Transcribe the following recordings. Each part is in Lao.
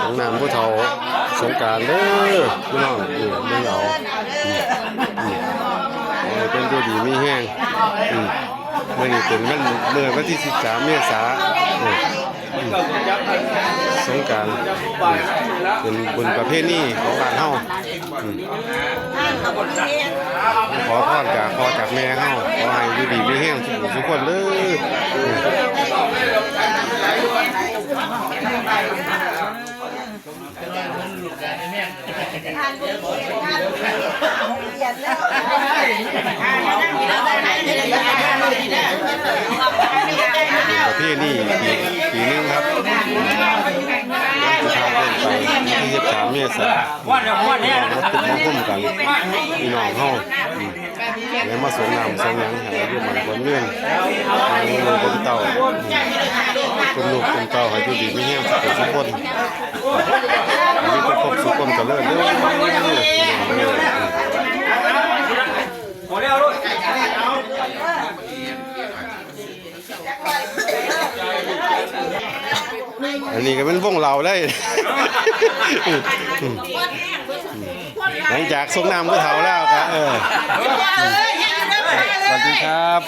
ສອງນ້ຳຜູ້ເຖົ້າສົງການເດີພີ່ນ້ອງ ເອີ ເບິ່ງເອົາ ເອີ ເອີ ໃຫ້ເພິ່ນຢູ່ດີມີແຮງ ເອີ ມື້ນີ້ເປັນວັນ ມື້ວັນທີສິບສາມເມສາ ເອີ ເອີ ສົງການ ເອີ ເປັນບຸນປະເພນີຂອງບ້ານເຮົາ ເອີ ຂໍພອນຈາກພໍ່ຈາກແມ່ເຮົາ ຂໍໃຫ້ຢູ່ດີມີແຮງທຸກຜູ້ທຸກຄົນເດີ ເອີ. ປະເພນີປີ ປີໜຶ່ງຄັບ ຍັງຊິຜ່ານເດີນໄປ ວັນທີສິບສາມເມສາ ມາຄຸມມາຄຸມກັນ ພີ່ນ້ອງເຮົາ ອືມ ໄດ້ມາສົ່ງນ້ຳສົ່ງຫຍັງໃຫ້ອາຍຸໝັ້ນຂວັນຍືນ ໃຫ້ເປັນເຕົ້າ ເປັນລູກເປັນເຕົ້າ ໃຫ້ຢູ່ດີມີແຮງສຸຂະສຸຂະຄົນ ມີແຕ່ຄວາມສຸກຄວາມຈະເລີນເດີ ພີ່ນ້ອງເອີຍ. ອັນນີ້ກໍແມ່ນວົງເຫຼົ້າໄດ໋ ຫຼັງຈາກສົ່ງນ້ຳຜູ້ເຖົ້າແລ້ວກໍ ເອີ ສະຫວັດດີຄັບ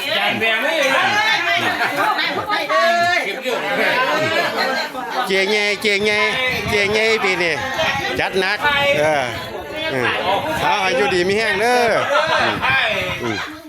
ເຈ້ໃຫຍ່ ເຈ້ໃຫຍ່ ເຈ້ໃຫຍ່ປີນີ້ຈັດໜັກ ເອີ ເອີ ເອົາ ໃຫ້ຢູ່ດີມີແຮງເດີ ອືມ ອືມ.